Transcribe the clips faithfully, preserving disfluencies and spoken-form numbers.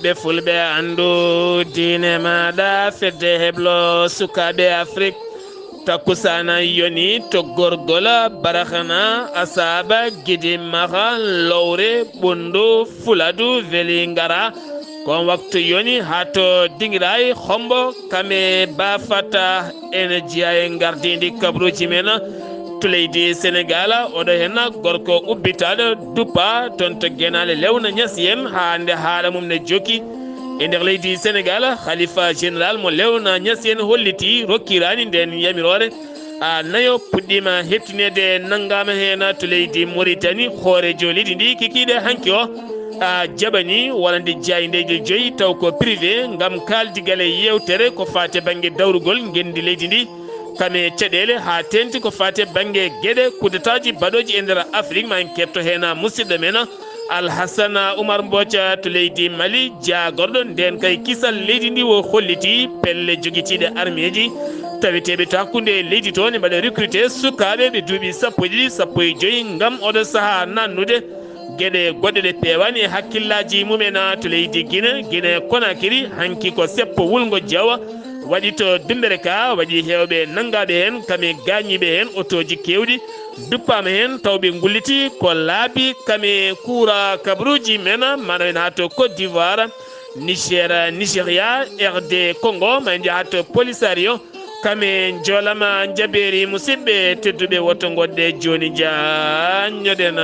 Ɓe fulɓe anndu diine maaɗa, fedde heblo sukaaɓe Afrik. Takkusaana yoni to gorgol, barahana, asaaba, gidi, maha, lowre, ɓunndu, fuladu, veli, ngara. Kon waktu yoni haa to Dingiray, Hombo, Kame, Bafata, ene jeyaa e ngardiindi kabaruuji men. To leydi Senegaal, oɗo heen gorko ubbitaaɗo duppa toon to Genaale Lewna Ñas en, haa nde haala mum ne jokki. E nder leydi Senegaal, Khalifa Général mo Lewna Ñas en holliti, rokkiraani ndeen yamiroore. A nayo puɗɗiima heɓtineede, nanngaama heen to leydi Mauritanie, hooreejo leydi ndi kikiiɗe hanki o. A jaɓani wonande jaayndeeji joyi taw ko privé ngam kaaldigal e yeewtere ko faati bannge dawrugol ngenndi leydi ndi. Kame caɗeele haa teeŋti ko faati bannge geɗe kudetaaji baɗooji e nder Afrik, ma en keɓto heen musidɗo men Alhassana Oumar Mbodj to leydi Mali, jaagorɗo ndeen kay kisal leydi ndi o holliti pelle jogitiiɗe armeeji taweteeɓe to hakkunde leydi to ne mbaɗa recruter sukaaɓe ɓe duuɓi sappo e ɗiɗi, sappo e joyi ngam oɗo sahaa nannude geɗe goɗɗe ɗe peewaani e hakkillaaji mumen. To leydi Gine, Gine Konakiri, hanki ko seppo wulngo jawa waɗi to Dumbere ka, waɗi heewɓe nanngaaɓe heen, kame gaañiiɓe heen, otooji keewɗi duppaama heen, taw ɓe ngulliti ko laabi kame kuura kabaruuji men, maanaam en haa to Côte d'Ivoire, Niger, Nigeria, R D Congo, ma en njaha to Polisario, kame njoolama njabeeri. Musidɓe tedduɓe, woto ngoɗɗe jooni njaanñoɗen.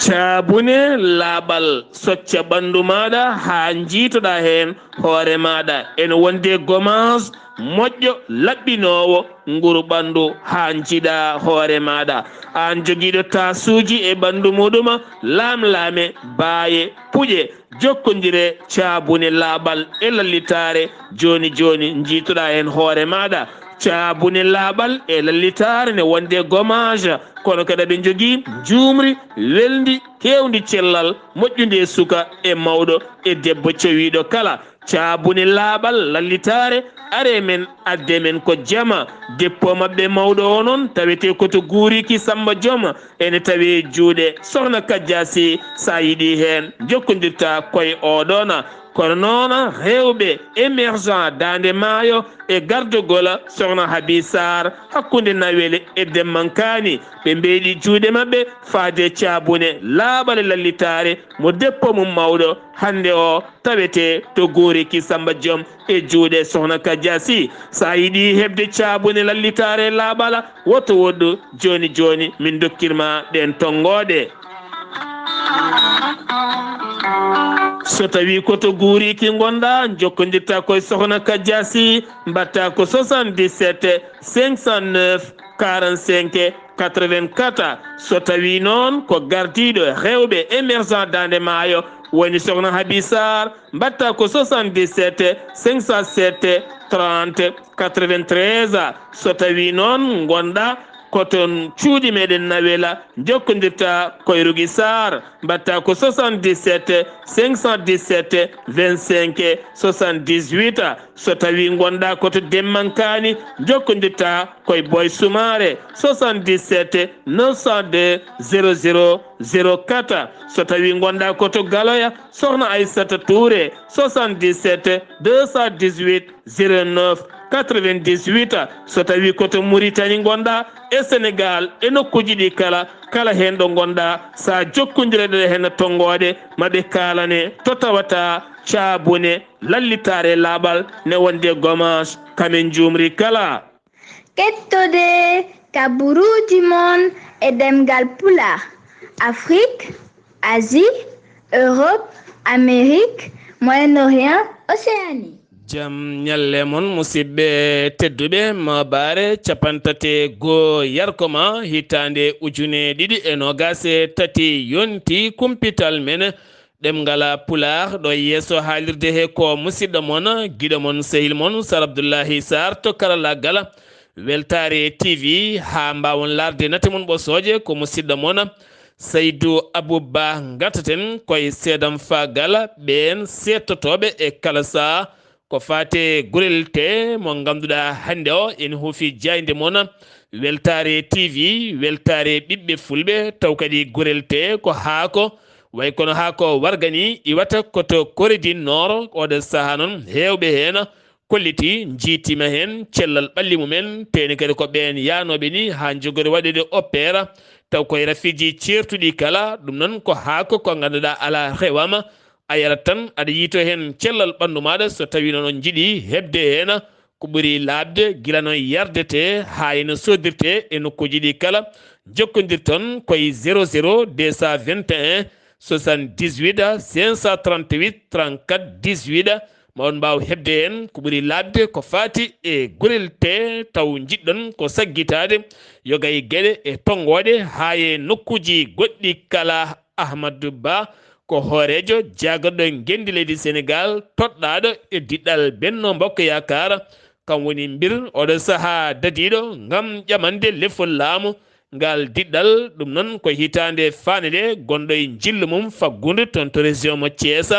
Caabune laaɓal, socca ɓanndu maaɗa haa njiitoɗaa heen hoore maaɗa. Ene wonde gomaas moƴƴo laɓɓinoowo nguru ɓanndu haa njiiɗaa hoore maaɗa. Aan jogiiɗo taasuuji e ɓanndu muɗum, laamlaame, baaye, puƴe, jokkondire caabune laaɓal e lallitaare. Jooni jooni njiitoɗaa heen hoore maaɗa. Caabune laaɓal e lallitaare ne wonde gomaas, kono kadi aɓe njogii njuumri welndi, heewndi cellal, moƴƴundi e suka e mawɗo e debbo cowiiɗo kala. Caabune laaɓal lallitaare, aree men, addee men ko jama. Dépôt maɓɓe mawɗo o noon tawetee ko to Guuriki Sammba Joom, ene tawee juuɗe Sohna Kajja Sy. So a yiɗii heen, njokkondirtaa koye oo ɗoon. Kono noon, heewɓe émergent Daande Maayo e gardagol Sohna Habi Sarr hakkunde Nawel e Demmankaani, ɓe mbeeɗi juuɗe maɓɓe faade caabune laaɓal e lallitaare mo dépôt mum mawɗo hannde o tawetee to Guuriki Sammba Joom e juuɗe Sohna Kajja Sy. So a yiɗii heɓde caabune lallitaare laaɓal, woto woɗɗu jooni jooni, min ndokkir ma ɗeen tonngooɗe. So tawii ko to Guuriki ngonɗaa, njokkondirtaa koye Sohna Kajja Sy, mbaɗtaa ko soixante-dix-sept cinq cent neuf quarante-cinq quatre-vingt-quatre. So tawii noon ko gardiiɗo heewɓe émergent Daande Maayo, woni Sohna Habi Sarr, mbaɗtaa ko soixante-dix-sept cinq cent sept trente quatre-vingt-treize. So tawii noon ngonɗaa ko toon cuuɗi meɗen Nawela, njokkondirtaa koye Rugi Sarr, mbaɗtaa ko soixante-dix-sept cinq cent dix-sept vingt-cinq soixante-dix-huit. So tawii ngonɗaa ko to Demmankaani, njokkondirtaa koye Boy Soumaré, soixante-dix-sept neuf cent deux zéro zéro zéro quatre. So tawii ngonɗaa ko to Galoya, Sohna Aissata Touré, soixante-dix-sept deux cent dix-huit zéro neuf quatre-vingt-dix-huit. So tawii ko to Mauritanie ngonɗaa, e Sénégal, e nokkuuji ɗi kala, kala heen ɗo ngonɗaa, so a jokkondirii e ɗee heen tonngooɗe, ma ɓe kaalane to tawataa caabune lallitaare laaɓal ne wonde gomaas, kamen njuumri kala. Kettode kabaruuji mon e ɗemngal Pulaar, Afrik, Asie, Europe, Amérique, Moyen-Orient, Océanie. Jam ñalle mon, musidɓe tedduɓe, maabaare capantate goo yarko ma hitaande ujune ɗiɗi e noogaas e tati yonti kumpital men ɗemngal Pulaar. Ɗo yeeso haalirde he ko musidɗo mon, giɗo mon, sehil mon, Sar Abdullahi Sarr to karallaagal Weltaare T V. Haa mbaawon laarde nate mon ɓosooje, ko musidɗo mon Saydu Abu Ba, ngartaten koye seedam faagal ɓeen seettotooɓe e kala saha ko faate gurel te mo ngannduɗaa hannde o ene huufi jaaynde mon Weltaare T V, weltaare ɓiɓɓe fulɓe, taw kadi gurel te ko haako, way kono haako wargani iwata koto Corée du Nord, oɗo saha noon heewɓe heen kolliti, njiitima heen cellal ɓalli mumen, teni kadi ko ɓeen yaanooɓe ni haa njogori waɗude opéra, taw koye rafiiji ceertuɗi kala, ɗum noon ko haako ko ngannduɗaa alaa rewama, a yarat tan aɗa yiito heen cellal ɓanndu maaɗa, so tawi noon on njiɗi heɓde heen ko ɓuri laaɓde, gila no yardete haa ene soodirte e nokkuuji ɗi kala, njokkondir toon koye zéro zéro deux cent vingt et un soixante-dix-huit cinq cent trente-huit trente-quatre dix-huit, ma on mbaaw heɓde heen ko ɓuri laaɓde ko faati e gurel te taw njiɗɗon ko saggitaade yoga e geɗe e tonngooɗe haa e nokkuuji goɗɗi kala. Ahmadou Ba ko hooreejo jaagarɗo ngenndi leydi Senegaal, toɗɗaaɗo e diɗɗal Benno Bokk Yaakaar. Kam woni mbir oɗo sahaa dadiiɗo ngam ƴamande lefol laamu ngal diɗɗal. Ɗum noon ko hitaande faande nde gonɗo e njillu mum faggudu toon to région mo Thiès.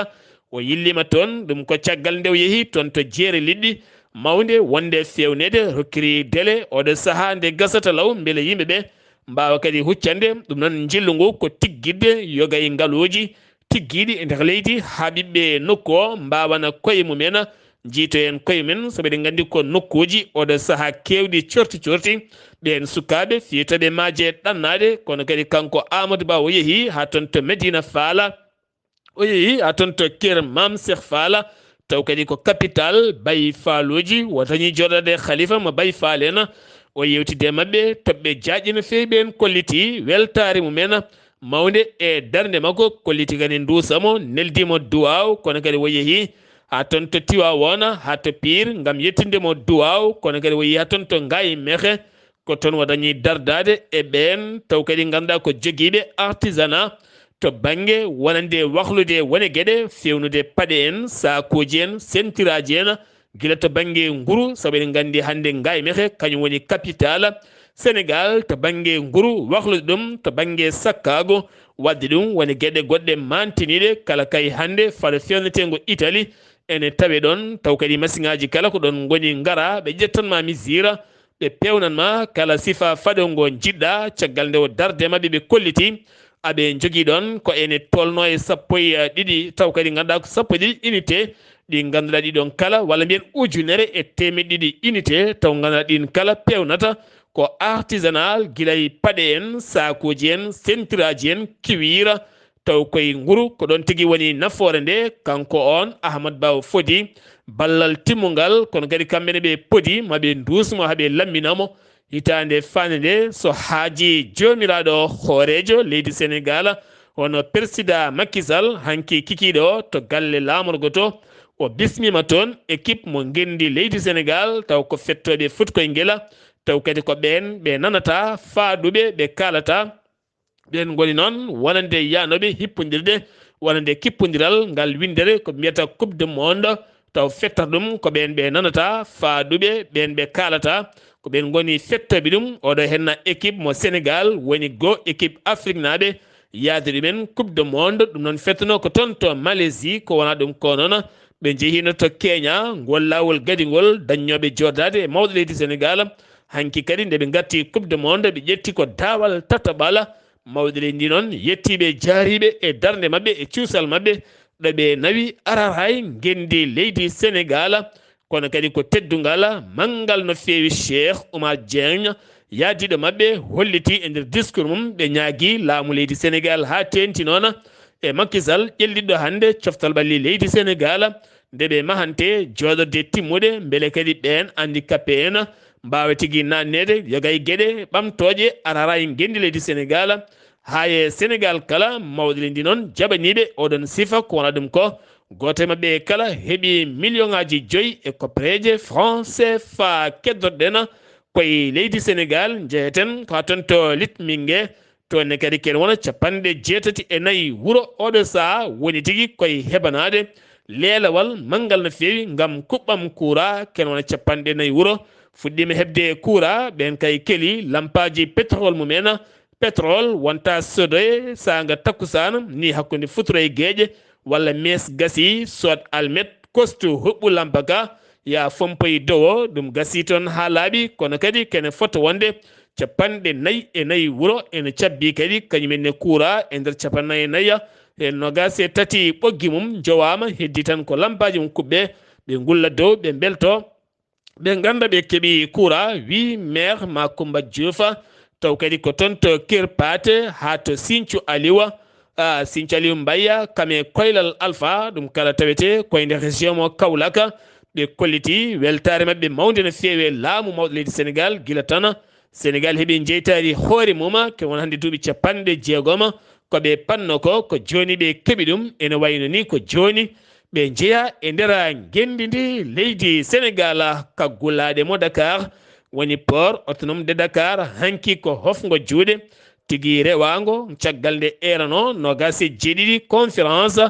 O yilliima toon, ɗum ko caggal nde o yehi toon to jeere liɗɗi mawnde wonde feewneede, rokkiri dele oɗo sahaa nde gasata law mbele yimɓe ɓe mbaawa kadi huccande ɗum noon njillu ngu ko tiggitde yoga e ngaluuji tiggiiɗi e nder leydi haa ɓiɓɓe nokku o mbaawana koye mumen, njiito heen koye mumen, sabu eɗen nganndi ko nokkuuji oɗo sahaa keewɗi corti corti. Ɓeen sukaaɓe fiyotooɓe maaje ɗannaade, kono kadi kanko Amadou Ba o yehi haa toon to Medina Faala, o yehi haa toon to Kër Maam Cheikh Faala, taw kadi ko capital Baye Faaluuji, o dañi jooɗaade khalifa mo Baye Faal en, o yewtidi e maɓɓe toɓɓe jaajɗe no feewi, ɓeen kolliti weltaare mumen mawnde e darnde makko, kolliti kadi nduusa mo, neldi mo duwaaw, kono kadi o yehi haa toon to Tiwaawoona, haa to Piir ngam yettinde mo duwaaw, kono kadi o yehi haa toon to Ngaay Mexe, ko toon o dañi dardaade e ɓeen, taw kadi ngannduɗaa ko jogiiɓe artisanat to bannge wonande wahlude wone geɗe, feewnude paɗe en, saakuuji en, sentiraaji en, gila to bannge nguru, sabu eɗen nganndi hannde Ngaay Mexe kañum woni capital Senegaal to bannge nguru, wahlude ɗum to bannge sakkaagu, waɗde ɗum woni geɗe goɗɗe maantiniiɗe, kala kay hannde falo feewneteengo Itali ene tawe ɗoon, taw kadi masiŋaaji kala ko ɗoon ngoni ngara, ɓe ƴettan ma misira, ɓe peewnan ma kala sifa fado ngo njiɗɗa, caggal nde o darde maɓɓe ɓe kolliti, aɓe njogii ɗoon ko ene tolnoo e sappo e ɗiɗi, taw kadi ngannduɗaa ko sappo e ɗiɗi unité, ɗi ngannduɗaa ɗi ɗoon kala, walla mbiyen ujunere e teemeɗɗe ɗiɗi unité, taw ngannduɗaa ɗiin kala peewnata ko artisanal, gila e paɗe en, saakuuji en, sentiraaji en, kiwiira, taw koye nguru, ko ɗoon tigi woni nafoore nde, kanko oon Ahmad Ba o fodi ballal timmungal, kono kadi kamɓe ne ɓe podi, ma ɓe nduus mo, haa ɓe lammina mo, hitaande faande nde, so haaji joomiraaɗo hooreejo leydi Senegaal, hono Persidaa Macky Sall, hanki kikiiɗe o to galle laamorgo to, o bismiima toon équipe mo ngenndi leydi Senegaal, taw ko fettooɓe fuɗkoy ngila, taw kadi ko ɓeen ɓe nanata faaɗuɓe, ɓe kaalata. Ɓeen ngoni noon wonande yaanooɓe hippondirde, wonande kippondiral ngal winndere ko mbiyata Coupe du Monde, taw fettata ɗum ko ɓeen ɓe nanata faaɗuɓe, ɓeen ɓe kaalata, ko ɓeen ngoni fettooɓe ɗum. Oɗo henna équipe mo Senegaal woni goo équipe Afrique naaɓe, yaade ɗumen Coupe du Monde, ɗum noon fettanoo ko toon to Malaisie, ko wonaa ɗum ko noon ɓe njehino to Kenya, ngol laawol gadingol dañnooɓe jooɗaade e mawɗo leydi Senegaal. Hanki kadi nde ɓe ngarti Coupe du Monde, ɓe ƴetti ko daawal tataɓal. Mawɗo leydi ndi noon yettiiɓe jaariiɓe e darnde maɓɓe e cuusal maɓɓe, ɗo ɓe nawi araray ngenndi leydi Senegaal. Kono kadi ko teddungal manngal no feewi. Cheikh Oumar Dieng, yahdiiɗo maɓɓe, holliti e nder discours mum, ɓe ñaagii laamu leydi Senegaal haa teeŋti noon e Macky Sall, ƴellitɗo hannde coftal ɓalli leydi Senegaal, nde ɓe mahante jooɗorde timmude, mbele kadi ɓeen handicapé en mbaawa tigi naatneede yoga e geɗe ɓamtooje araray ngenndi leydi Senegaal. Haa e Senegaal kala, mawɗo leydi noon jaɓaniiɓe oɗon sifa, ko wonaa ɗum ko gooto e maɓɓe kala heɓi million ŋaaji joyi e koppereeje franc C F A. Keddorɗen koye leydi Senegaal, njeheten ko haa toon to Litminge, toon ne kadi ken wona capanɗe jeetati e nayi wuro oɗo saha woni tigi koye heɓanaade leelawal manngal no feewi ngam kuɓɓam kuura. Ken wona capanɗe nayi wuro fuɗɗiima heɓde kuura, ɓeen kay keli lampaaji pétrole mumen, Pétrole wonta sodoye saanga takkusaan ni hakkunde futuro e geeƴe, walla mees gasi, sood almet, kostu huɓɓu lampa ka, ya fompoyi dowo, ɗum gasi toon haa laaɓi, kono kadi kene fota wonde capanɗe nayi e nayi wuro ene cabbi kadi kañum en ne kuura e nder capannayi e nayi, e noogaas e tati ɓoggi mum jowaama, heddi tan ko lampaaji mum kuɓɓe, ɓe ngulla dow, ɓe mbelto. Ɓe ngannda ɓe keɓi kuura, wi maire Macoumba Diouf, taw kadi ko toon to Kër Paate haa to Sinthiou Aliou, ah, Sinthiou Aliou Mbaye, kam e Koylal Alpha, ɗum kala tawete ko e nder région mo Kaolack. Ɓe kolliti weltaare maɓɓe mawnde no feewi e laamu mawɗo leydi Sénégal, gila tan Sénégal heɓi jeytaari hoore mum, ke won hannde duuɓi capanɗe jeegom, ko ɓe panno ko, ko jooni ɓe keɓi ɗum, ene wayno ni ko jooni ɓe njeya e nder ngenndi ndi leydi Sénégal, kaggulaaɗe mo Dakar, woni port autonome de Dakar, hanki ko hofngo juuɗe tigi rewaango, caggal nde eerano noogaas e jeeɗiɗi conférence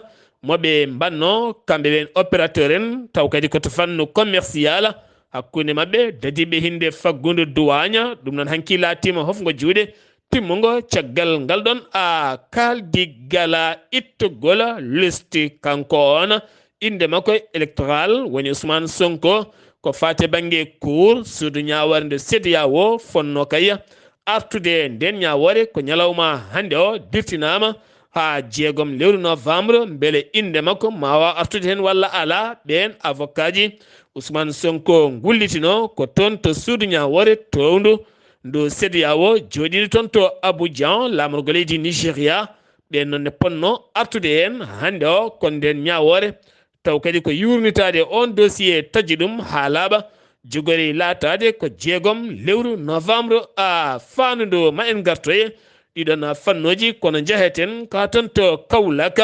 mo ɓe mbanno, kamɓe ɓen opérateur en, taw kadi ko to fannu commercial, hakkunde maɓɓe dadiiɓe hinde faggudu duwaaña, ɗum noon hanki laatiima hofngo juuɗe timmungo caggal ngal ɗon a kaaldi gala ittugol lesti kanko on. Innde makko électoral woni Ousmane Sonko, ko faate bannge cour suudu ñaawoore nde CEDEAO fonno kay artude nden ñaawoore ko ñalawma hannde o dirtinaama haa jeegom lewru novembre, mbele innde makko ma waaw artude heen walla alaa. Ɓeen avocat ji Ousmane Sonko ngullitino ko toon to suudu ñaawoore towndu ndu CEDEAO jooɗiiɗo toon to Abidjan, laamorgo leydi Nigeria. Ɓeen noon ne ponno artude heen hannde o, kono nden ñaawoore taw kadi ko yuurnitaade on dossier, taji ɗum haa laaɓa, jogori laataade ko jeegom lewru novembre a faandu ndu. Ma en ngartoye ɗiɗon fannooji, kono njaheten ka toon to Kaolack,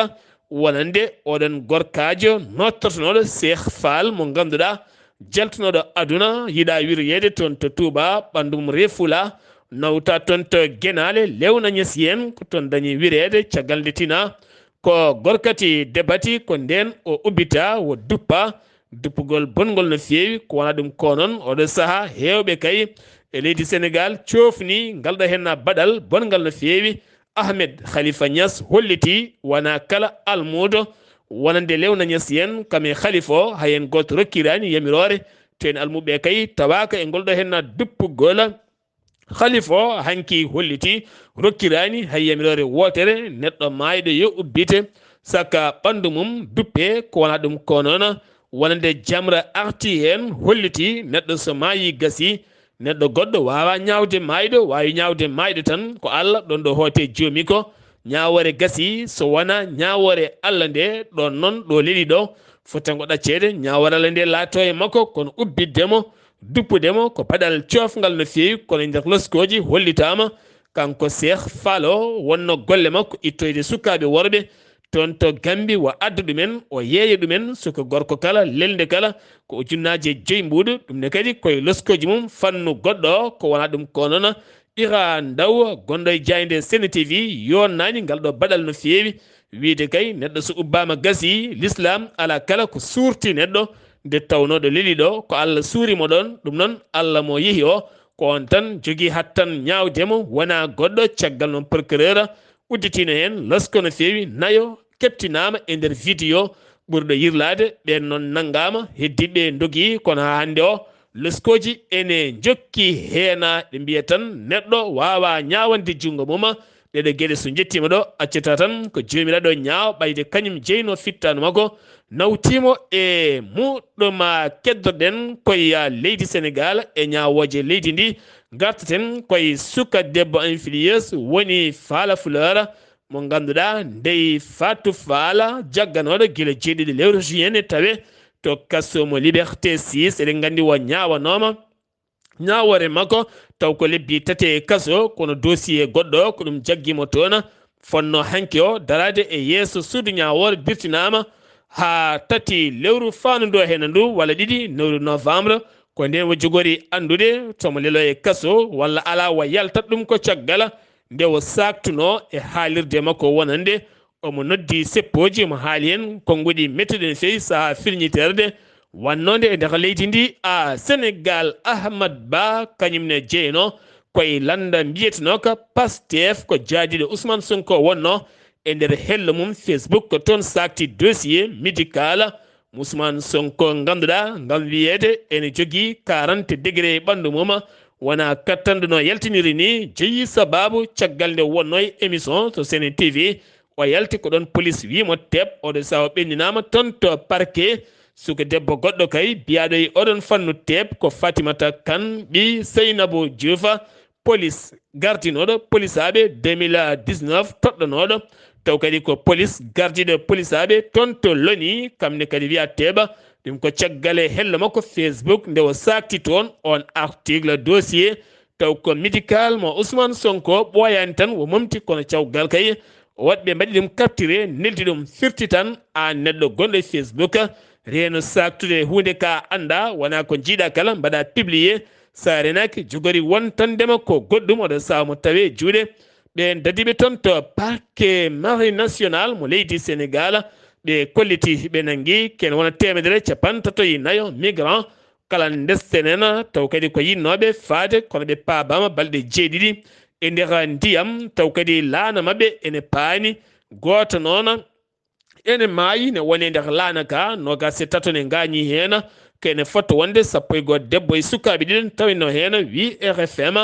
wonande oɗon gorkaajo nottortonooɗo Cheikh Fall mo ngannduɗaa jaltunooɗo aduna, yiɗa wiryeede toon to Touba, ɓanndu mum refula, nawta toon to Genaale, lewna ñasi en, ko toon dañi wireede caggal nde tina. Ko gorkati debati, ko ndeen o ubbita, o duppa, duppugol bonngol no feewi, ko wona ɗum ko noon. Oɗo saha, heewɓe kay e leydi Senegaal coofni ngal ɗo heen baɗal bonngal no feewi. Ahmed Khalifa Niass holliti wona kala almuudo wonande lewna Niass en, kam e Khalifa o, hay heen gooto rokkiraani yamiroore. To en almuɓe kay tawaaka e ngol ɗo heen duppugol. Khalifa o hanki holliti rokkiraani hay yamiroore wootere, neɗɗo maayɗo yo ubbite, saka ɓanndu mum duppe, ko wona ɗum ko noon. Wonande Jamra arti heen, holliti neɗɗo so maayi gasi, neɗɗo goɗɗo waawaa ñaawde maayɗo, waawi ñaawde maayɗo tan ko Allah, ɗoon ɗo hoote joomi ko. Ñaawoore gasi so wonaa ñaawoore Allah nde, ɗoon noon ɗo leli ɗo, fotango ɗacceede, ñaawoore Allah nde laato e makko, kono ubbitde mo, duppude mo ko baɗal coofngal no feewi, kono e nder loskooji hollitaama kanko Cheikh Fall o, wonno golle makko ittoyde sukaaɓe worɓe toon to Gambi, o adda ɗumen, o yeeya ɗumen, suka gorko kala, lelnde kala, ko ujunnaaje joyi mbuuɗu. Ɗum ne kadi koye loskooji mum fannu goɗɗo o, ko wona ɗum ko noon. Ira Ndaw, gonɗo e jaaynde Sene T V, yonnaani ngal ɗo baɗal no feewi, wiyde kay neɗɗo so ubbaama gasi, l'islam alaa kala ko suurti neɗɗo, nde tawnoo ɗo leli ɗo ko Allah suuri mo ɗoon. Ɗum noon, Allah mo yehi o, ko on tan jogii hattan ñaawde mo, wonaa goɗɗo. Caggal noon, procureur udditiino heen losko no feewi, nayo keɓtinaama e nder vidéo ɓurɗo yirlaade. Ɓeen noon nanngaama, heddiiɓe ndogii, kono haa hannde o loskooji ene njokki heen. Ɓe mbiya tan neɗɗo waawaa ñaawande junngo mum. Ɗeɗo geɗe so njettiima ɗo, accata tan ko joomiraaɗo ñaawa, ɓayde kañum jeyno fittaandu makko, nawtiimo e muɗɗum. Keddorɗen koye leydi Senegaal e ñaawooje leydi ndi. Ngartaten koye suka debbo influeuse woni Fala Fleur, mo ngannduɗaa Ndeye Fatou Fala, jagganooɗo gila jeeɗiɗi lewru juin ne tawe to kaso mo Liberté six. Eɗen nganndi o ñaawanooma ñaawoore makko, taw ko lebbi tati e kaso, kono dossier goɗɗo ko ɗum jaggi mo toon. Fonno hanki o daraade e yeeso suudu ñaawoore, dirtinaama haa tati lewru faandu ndu heen ndu, walla ɗiɗi lewru novembre. Ko ndeen o jogori anndude so mo lelo e kaso walla alaa, o yaltat ɗum ko caggal nde o saaktunoo e haalirde makko wonande omo noddi seppooji, omo haali heen konnguɗi mettuɗi no feewi sahaa filñiterde wannode e nder leydi ndi. A Senegaal, Ahmad Ba, kañum ne jeyno Koye lannda mbiyetenooka Pastef, ko jaadiiɗo Ousmane Sonko wonnoo e nder hello mum Facebook, ko toon saakti dossier médical mo Ousmane Sonko, ngannduɗaa ngam wiyeede ene jogii quarante degré e ɓanndu mum, wonaa kattanɗo no yaltiniri ni, jeyi sabaabu caggal nde wonnoo e émission to Sene T V. O yalti ko ɗoon police wii mo teep, oɗo sahaa o ɓenninaama toon to parquet. Suka debbo goɗɗo kay biyaaɗo e oɗon fannu teep ko Fatimata Kan, ɓii Seynabou Diouf, police gardinooɗo polisaaɓe deux mille dix-neuf toɗɗanooɗo, taw kadi ko police gardiiɗo polisaaɓe toon to Loni, kam ne kadi wiyaa teeɓa. Ɗum ko caggal e hello makko Facebook nde o saakti toon oon article dossier, taw ko médical mo Ousmane Sonko, ɓooyaani tan o momti, kono cawgal kay waɗɓe mbaɗi ɗum capturé, neldi ɗum, firti tan aan neɗɗo gonɗo e Facebook, reeno saaktude huunde ka anndaa, wonaa ko njiiɗaa kala mbaɗa publié, so a reenaaki jogori wontandema ko goɗɗum, oɗo sahaa mo tawee juuɗe ɓeen dadiiɓe toon to parquet marine nationale mo leydi Sénégal. Ɓe kolliti ɓe nanngi ken wona teemedere capantato e nayo migrant clandestin en, taw kadi ko yinnooɓe faade, kono ɓe paabaama balɗe jeeɗiɗi e nder ndiyam, taw kadi laana maɓɓe ene paani. Gooto noon ene maayi, ne woni e nder laana ka, noogaas e tato ne ngaañi heen, ko ene fota wonde sappo e goo debbo e sukaaɓe ɗiɗon tawino heen, wii R F M.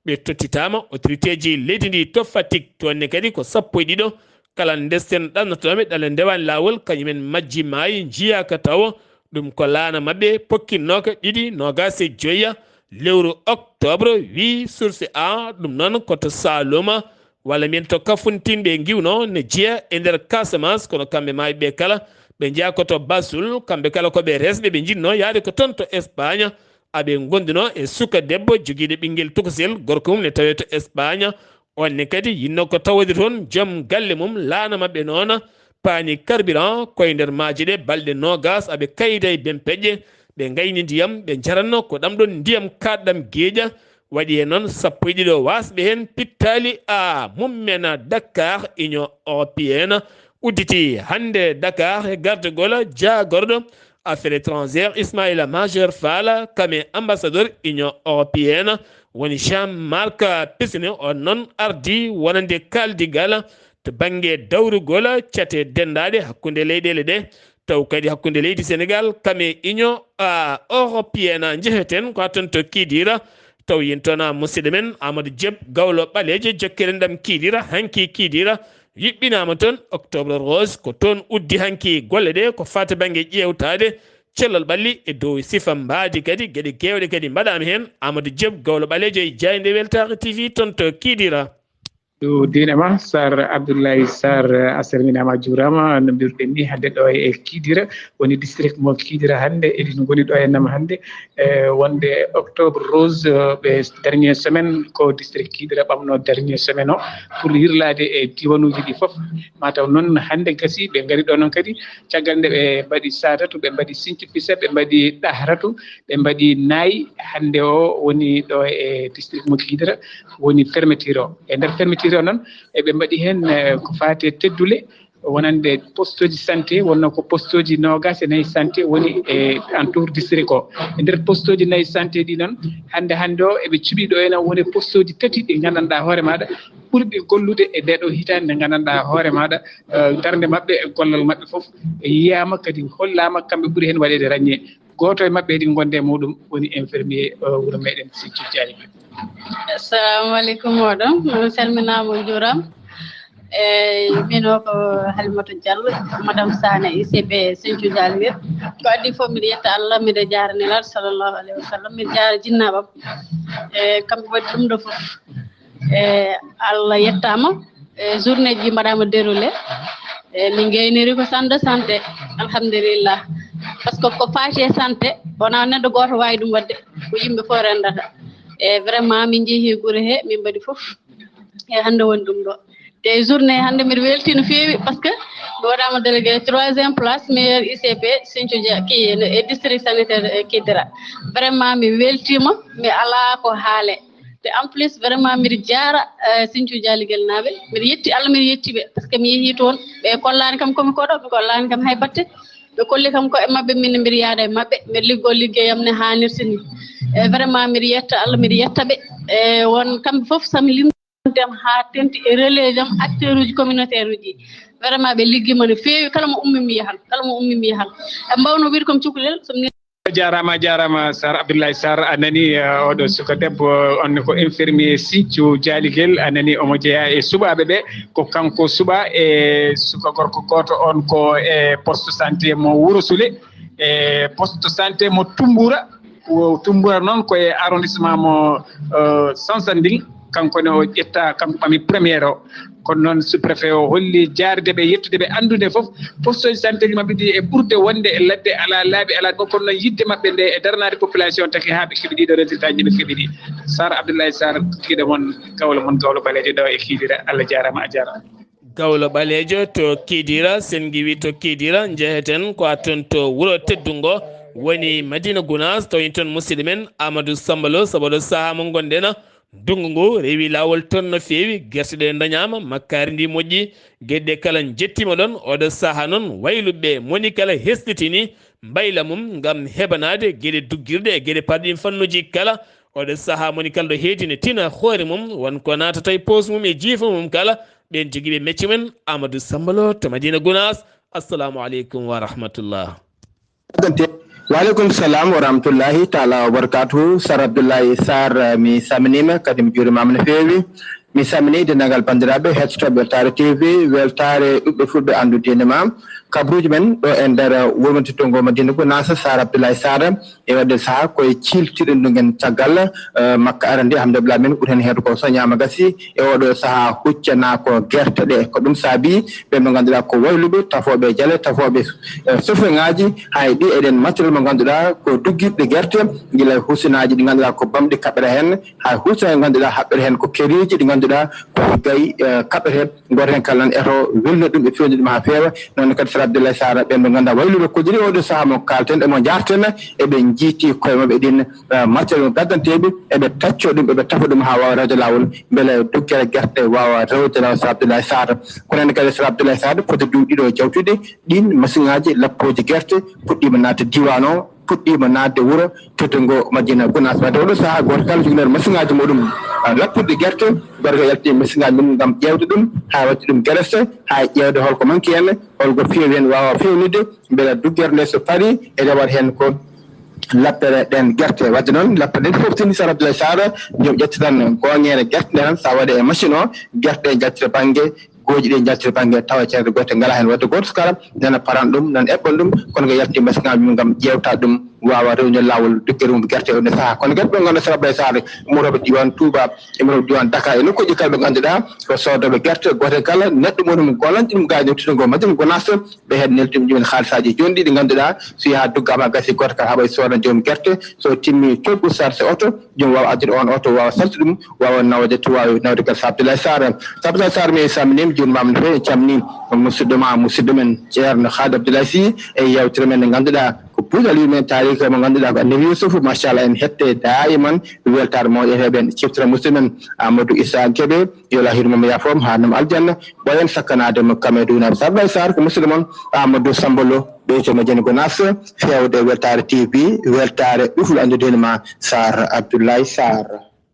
Ɓe tottitaama autorité ji leydi ndi to Fatick, toon ne kadi ko sappo e ɗiɗo clandestin ɗannotooɓe ɗale ndewaani laawol, kañumen majji maayi, njiyaaka tawo. Ɗum ko laana maɓɓe pokkinnooka ɗiɗi noogaas e joya lewru octobre, wii Source A. Ɗum noon ko to Saloum, walla mbiyen to Kafountine ɓe ngiwno, ne jeya e nder Casamance, kono kamɓe maayɓe ɓe kala ɓe njeyaa ko to Bassoul. Kamɓe kala ko ɓe resɓe, ɓe njiɗno yaade ko toon to Espagne. Aɓe ngonduno e suka debbo jogiiɗo ɓinngel tokosel, gorko mum ne tawee to Espagne. On ne kadi yinno ko tawde toon joom galle mum, laana maɓɓe noon paani carburant koye nder maaje ɗe balɗe noogaas, aɓe kayda e bempeƴƴe, ɓe ngayni ndiyam, ɓe njaranno ko ɗam ɗon ndiyam kaaɗɗam geeƴa. Waɗi e noon sappo e ɗiɗo waasɓe heen pittaali a mummen Dakar, Union Européenne udditi hannde Dakar e gardagol jaagorɗo Affaires étrangères Ismaïla Madior Fall, kam e ambassadeur Union Européenne woni Jean-Marc Pisani. On noon ardi wonande kaaldigal to bannge dawrugol cate denndaaɗe hakkunde leyɗeele ɗe, taw kadi hakkunde leydi Sénégal kam e Union, a, Européenne. Njeheten ko haa toon to Kidira, taw yen toon, a, musidɗo men Amadou Diop, gawlo ɓaleejo, jokkeren ɗam Kidira. Hanki Kidira yuɓɓinaama toon, Octobre Rose, ko toon uddi hanki golle ɗe ko faati bannge ƴeewtaade cellal ɓalli e dow sifa mbaadi kadi, geɗe keewɗe kadi mbaɗaama heen. Amadou Diop, gawlo ɓaleejo e jaaynde weltaare T V toon to Kidira. Ɗo diine ma, Sar Abdoulaye Sar, a salminaama, a juuraama. No mbiruɗen ni, hannde ɗo e Kidira, woni district mo Kidira hannde, eɗen ngoni ɗo e nam hannde, e wonde Octobre Rose, eh, ɓe dernier semaine, ko district Kidira ɓamno dernier semaine o, pour yirlaade e diwanuuji ɗi fof. Mataw noon hannde gasi, ɓe ngari ɗo noon kadi, caggal nde ɓe mbaɗi Sadatu, ɓe mbaɗi Sinthiou Fissel, ɓe mbaɗi Ɗahratu, ɓe mbaɗi Naayi. Hannde o woni ɗo e district mo Kidira, woni fermeture o. E nder fermeture o noon, eɓe mbaɗi heen, eh, ko faati e teddule, wonande posteji santé, wonno ko posteji noogaas e nayi santé woni e entour district o. E nder posteji nayi santé ɗi noon, hannde, hannde o eɓe cuɓi ɗo ene woni posteji tati ɗi nganndanɗaa hoore maaɗa ɓurɗi gollude e nde ɗo hitaande, nde nganndanɗaa hoore maaɗa, eh, darnde maɓɓe e gollal maɓɓe fof yiyaama, kadi hollaama kamɓe ɓuri heen waɗeede ragné. Gooto e maɓɓe eɗen ngondi e muɗum woni infirmier, eh, wuro meɗen Sinthiou Dialy. Assalamu aleykum, moɗon. On salminaama, on njuuraama. Eyi, min o ko Halimata Diallo, Madame Sané, I C P Sinthiou Dialy. Ko adii fof, miɗo yetta Allah, miɗo jaara Nelaaɗo sallallahu alayhi wa sallam, miɗo jaara jinnaaɓe am. E kamɓe waɗi ɗum ɗo fof. E Allah yettaama. E journée ji mbaɗaama déroulé. E min gayniri ko centre de santé. Alhamdulillah. Parce que ko faati e santé, wonaa neɗɗo gooto waawi ɗum waɗde, ko yimɓe fof renndata. E vraiment, min njehii gure he, min mbaɗi fof. E hannde woni ɗum ɗo. Te journée hannde, mbiɗo weltii no feewi, parce que mi waɗaama délégué troisième place meilleur I C P Sinthiou Dia, ki, e district sanitaire, e Kidira. Vraiment, mi weltiima, mi alaa ko haale. Te en plus, vraiment, mbiɗo jaara, eh, Sinthiou Dialigel naaɓe. Mbiɗo yetti Allah, mbiɗo yetti ɓe, parce que mi yehii toon, ɓe kollaani kam ko mi koɗo, ɓe kollaani kam hay batte. Ɓe kolli kam ko e maɓɓe, min mbiɗo yaada e maɓɓe, mbiɗo liggoo liggeyam ne haanirta ni. E vraiment mbiɗa yetta Allah, mbiɗa yetta ɓe. E won kamɓe fof, so mi limtii, dem haa tenti e relais jam, acteur uji communautaire uji. Vraiment ɓe liggima no feewi, kala mo ummi mi yahan, kala mo ummi mi yahan. E mbawno wiide kom cukalel, so mi A jaaraama, a jaaraama, Sar Abdoulaye Sarr. A nani, eh, oɗo suka debbo, on ko infirmier Siccu Jaaligel. A nani, omo jeyaa e suɓaaɓe ɓe. Ko kanko suɓa e suka gorko gooto on ko e poste santé mo Wuro Sule, e poste santé mo Tumbura. Ko Tumbura noon ko e arrondissement mo, eh, Sansanding. Kanko ne o ƴetta, kanko ɓami première o. Kono noon sous-préfet o holli jaarde ɓe, yettude ɓe, anndude fof poste ji santé ji maɓɓe ɗi e ɓurde wonde e ladde, alaa laabi, alaa ɗum. Kono noon yiɗde maɓɓe nde e daranaade population taki haa ɓe keɓi ɗiɗo résultat ji ɓe keɓi ɗi. Sar Abdoulaye Sarr, kiiɗo mon, gawlo mon, gawlo ɓaleejo ɗo e Kiidira. Allah jaaraama, a jaaraama. Gawlo ɓaleejo to Kiidira, sen ngiwi to Kiidira, njeheten ko a toon to wuro teddungo woni Madina Gunaas, tawi toon musidɗo men Amadou Samba Lo, sabu ɗo sahaa mo ngonɗen, ndunngu ngu rewi laawol toon no feewi, gerte ɗe ndañaama, makkaari ndi moƴƴi, geɗe ɗe kala njettiima ɗoon. Oɗo sahaa noon wayluɓe moni kala hesɗitini mbayla mum ngam heɓanaade geɗe duggirɗe e geɗe parɗi fannuuji kala. Oɗo sahaa moni kala ɗo heedi ne tina hoore mum, won ko naatata e poos mum e jiifa mum kala. Ɓeen jogiiɓe mecce mum, Amadou Samba Lo to Madina Gunaas. Assalamu aleykum wa rahmatullah. Wa aleykum salam wa rahmatullahi taala wa barakatuhu. Sar Abdoulaye Sarr, mi salminiima, kadi mi juurimaama no feewi. Mi salminii denndaangal banndiraaɓe heɗotooɓe Weltaare T V, weltaare ɓiɓɓe fulɓe anndude diine ma. Kabaruuji men ɗo e nder wuro men teddungo Madina Gunaas, Sar Abdoulaye Sarr, e oɗo sahaa ko e ciiltirɗe ndu ngen caggal, eh, makka arande, alhamdulillah, min ɓuri heen heedo ko soñaama gasi. E oɗo sahaa huccana ko gerte ɗe. Ko ɗum saabi ɓe mo ngannduɗaa ko wayluɓe, tafooɓe jale, tafooɓe, eh, sofeŋaaji, hay ɗi eɗen matériel mo ngannduɗaa ko duggirɗe gerte, gila husinaaji ɗi ngannduɗaa ko bamɗi kaɓɓata heen, hay husinaaji ɗi ngannduɗaa haɓɓata heen ko keriiji ɗi ngannduɗaa ko gay, eh, kaɓɓata heen. Gooto heen kala nan eto welnude ɗum e fewnude ɗum haa feewa. Noon ne kadi Sar Abdoulaye Sarr, ɓeen ɓe ngannduɗaa wayluɓe kolliri oɗo sahaa mo kaalten e mo njaarten, eɓe njiiti koye maɓɓe ɗin, eh, matériel mo gaddanteeɓe, eɓe taccoo ɗum, eɓe tafa ɗum haa waawa rewde laawol, mbele duggere gerte waawa rewde laawol, Sar Abdoulaye Sarr. Kono heen kadi Sar Abdoulaye Sarr, foti duuɓi ɗiɗo jawtuɗi, ɗiin masiŋaaji lappooji gerte puɗɗiima naatde diiwaan o, puɗɗiima naatde wuro teddungo Madina Gunaas. Wadde oɗo sahaa gooto kala joginooɗo masiŋaaji muɗum, ah, lappirɗi gerte, gooto kala yalti masiŋaaji mum ngam ƴeewde ɗum, haa waɗde ɗum gerese, haa ƴeewde hol ko manki heen, hol ko feewi heen waawa feewnude, mbele duggere nde so parii, e rewat heen ko lappere ɗeen gerte. Wadde noon, lappere ɗeen fof tini Sar Abdoulaye Sarr, joom ƴetta tan gooŋeere gerte nde tan, so a waɗi e machine o, gerte ɗe njaltira bannge gooji ɗi njaltiri bannge tawa ceede goote ngalaa heen. Wadde gooto so kala nana paran ɗum, nana eɓɓan ɗum, kono ko yalti masiŋaaji mum ngam ƴeewta ɗum, waawa rewde laawol duggere mum gerte o nde sahaa. Kono gerte ɓe ngannduɗaa Sar Abdoulaye Sarr, ummotooɓe diiwaan Touba, ummotooɓe diiwaan Dakar, e nokkuuji kala ɓe ngannduɗaa ko soodooɓe gerte, gooto kala neɗɗo mum, mo gollanɗe ɗum gaañi tottungo Madina Gunaas, ɓe heen neldi ɗum joomen haalisaaji jooni ɗi ngannduɗaa so yahaa duggaama gasi gooto kala haɓay soodan joom gerte, so timmi coggu sarse oto, joom waawa addude on oto, waawa sarde ɗum, waawa nawde to waawi nawde kadi Sar Abdoulaye Sarr. Sar Abdoulaye Sarr, mi salminiima, juurimaama no feewi, en calminii musidɗo ma, musidɗo men Ceerno Khalid Abdoulaye Sy e yeewtere men nde ngannduɗaa ko buuɗal yimɓe men taariika mo ngannduɗaa ko Annabi Yusuf. Machallah, en hette daayiman weltaare mawɗo e heɓen ciftira musidɗo men Amadou Issa Kébé, yo Allah hiɗum mo yaafo mo haa nam aljanna. Ɓooyen sakkanaade mo kam e duunaaɓe. Sar Abdoulaye Sarr ko musidɗo mon Amadou Samba Lo, ɓeyto Madina Gunaas, feewde e weltaare T V, weltaare ɓe fulɓe anndude ma, Sar Abdoulaye Sarr.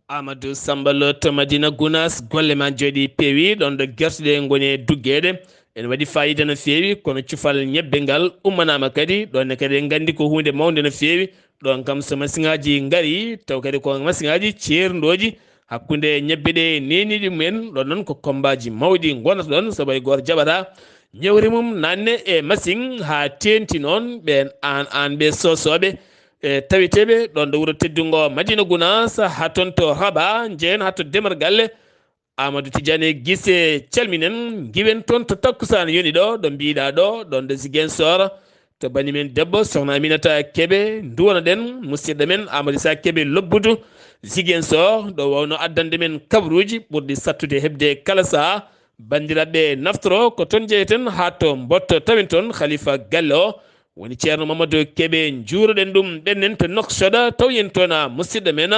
Amadou Samba Lo to Madina Gunaas, golle ma njooɗi peewi, ɗoon ɗo gerte ɗe ngoni e duggeede. Ene waɗi faayiida no feewi, kono cufal ñebbe ngal ummanaama kadi, ɗoon ne kadi en nganndi ko huunde mawnde no feewi. Ɗoon kam so masiŋaaji ngarii, taw kadi ko masiŋaaji ceerndooji hakkunde ñebbe ɗe neeni ɗum en, ɗoon noon ko kommbaaji mawɗi ngonata ɗoon, sabu hay gooto jaɓataa ñewre mum naatne e masiŋ haa teeŋti noon ɓeen aan aan ɓe soosooɓe, e taweteeɓe ɗoon ɗo wuro teddungo Madina Gunaas, haa toon to Raba, njehen haa to Demer Galle. Amadou Tidiane Gise, calminen, ngiwen toon to takkusaan yoni ɗo, ɗo mbiɗa ɗo, ɗoon ɗo Ziguinchor, to bani men debbo, sohna Aminata Kebe, nduwano ɗen, musidɗo men Amadou Issa Kebe lobbudu Ziguinchor, ɗo wawno addande men kabaruuji ɓurɗi sattude heɓde kala saha. Banndiraaɓe naftoro ko toon njeyeten haa to Mboto, tawen toon Khalifa Galle o, woni Ceerno Mamadou Kebe, njuuroɗen ɗum, ɓennen to Nouakchott, tawi en toon a musidɗo men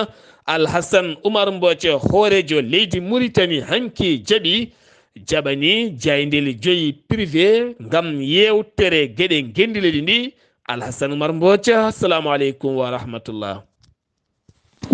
Alhassane Oumar Mbooco, hooreejo leydi Mauritanie, hanki jaɓi, jaɓani jaayndeeli joyi privé ngam yeewtere geɗe ngenndi leydi ndi. Alhassane Oumar Mbooco, assalamu aleykum wa rahmatullah.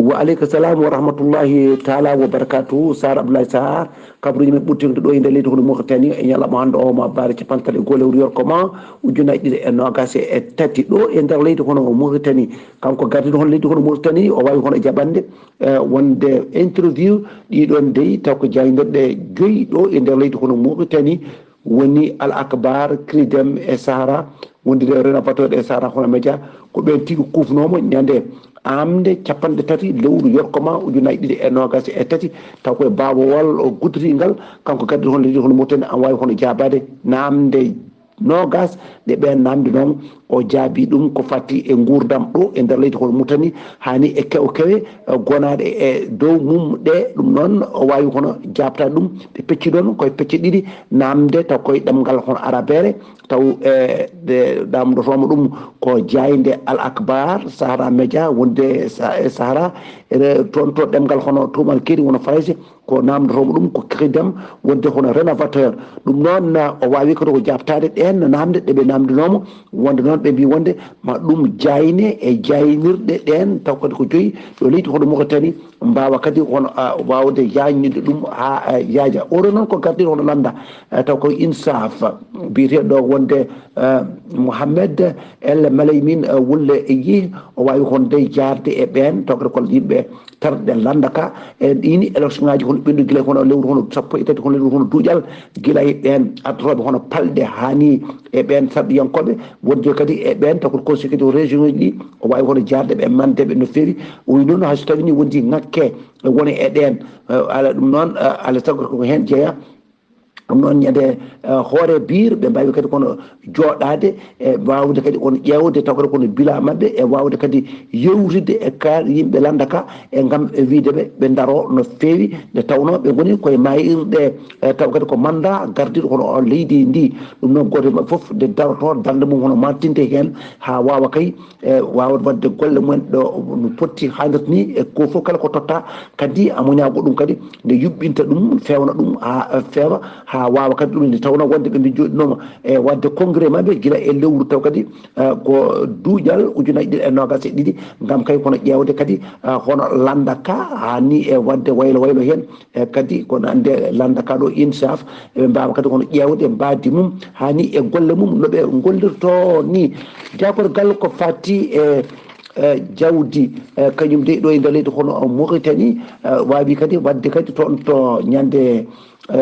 Wa aleyka salam wa rahmatullahi taala wa barakatuhu. Sar Abdoulaye Sar, kabaruji men ɓurtinɗo ɗo e nder leydi hono Mauritanie, e ñalawma hannde o ma bare capanɗe tati e goho lewru yorko ma, ujunnaji ɗiɗi e nogas e tati ɗo e nder leydi hono Mauritanie. Kanko gardiɗo hono leydi hono Mauritanie, o wawi hono jaɓande, eh, wonde interview ɗiɗon dey, taw ko jaaynirɗe joyi ɗo e nder leydi hono Mauritanie, woni Al Akbar, Cridem e Sahara, wondude e Rénovateur e Sahara Hono Média, ko ɓen tigi kufnoma ñande amde capanɗe tati lewru yorko ma ujunnaji ɗiɗi e nogas e tati, taw koye baawal gudditingal, kanko gardiɗo hono leydi hono Mauritanie, an wawi hono jaabade namde nogas ɗe ɓen namdinoma. O jaabi ɗum ko fati e nguurdam ɗo e nder leydi hono Mauritanie, hani e kewe kewe, eh, gonaɗe e dow mum ɗe. Ɗum noon o wawi hono jaabtade ɗum. Ɓe pecci ɗon koye pecce ɗiɗi, namde taw koye ɗemngal hono arabere, taw, eh, ɗe namdotoma ɗum ko jaaynde Al Akbar, Sahara Média, wonde e Sa-, e Sahara, e re-, toon to ɗemngal hono tubankeri, wona Farayse, ko namdotoma ɗum ko Cridem, wonde hono Rénovateur. Ɗum noon, o wawi kadi ko jaabtade ɗen namde ɗe ɓe namdinoma, wonde noon ɓe mbi wonde ma ɗum jaayne e jaaynirɗe ɗen, taw kadi ko joyi ɗo leydi hono Mauritanie, mbawa kadi hono, ah, wawde yaajnude ɗum ha, ah, yaaja. Oɗo noon ko gardiɗo hono lannda, ah, taw ko INSAF, biyeteɗo wonde, ah, Mohamed El Malaymin, ah, Wulle Yi, o wawi honde jaarde e ɓen, taw kadi ko yimɓe tarɗe lannda ka. E ɗini élection ngaji hono ɓendu gila hono lewru hono sappo e tati hono lewru hono duuƴal, gila e ɓen artoɓe hono palɗe hani e ɓen sarɗiyankoɓe, wonde kadi e ɓen taw ko conseil kadi région uji ɗi, o wawi hono jaarde ɓe mandeɓe no fewi. O wi noon, hay so tawi ni wondi ŋakke woni e ɗen, eh, ala ɗum noon, eh, ala sago ko hen jeeya. Ɗum noon ñande, eh, hoore biir ɓe mbawi kadi kono jooɗaade e wawde kadi kono ƴeewde taw kadi kono bila maɓɓe e wawde kadi yewtide e ka yimɓe lannda ka e ngam e wiide ɓe, ɓe ndaro no fewi nde tawno ɓe ngoni koye mayirɗe, eh, taw kadi ko manda gardiɗo kono o leydi ndi. Ɗum noon goto e maɓɓe fof nde daroto darnde mum hono mantinde hen ha wawa kay e wawde wadde golle mumen ɗo no potti hannirta ni, e ko fof kala ko totta kadi a muñago ɗum kadi nde yuɓɓinta ɗum, fewna ɗum ha fewa, ha wawa kadi ɗum nde tawno wonde ɓe mbi joɗinoma e wadde congrès maɓɓe gila e lewru taw kadi, eh, ko duuƴal ujunnaji ɗiɗi e nogas e ɗiɗi, ngam kay kono ƴeewde kadi, eh, hono lannda ka hani e wadde waylo waylo hen. E kadi kono ande lannda ka ɗo INSAF, eɓe mbawa kadi kono ƴeewde mbaadi mum hani e golle mum no ɓe gollirto ni. Jaagorgal ko fati e, e jawdi, e kañum de ɗo e nder leydi hono Mauritanie, e wawi kadi wadde kadi toon to ñande, e,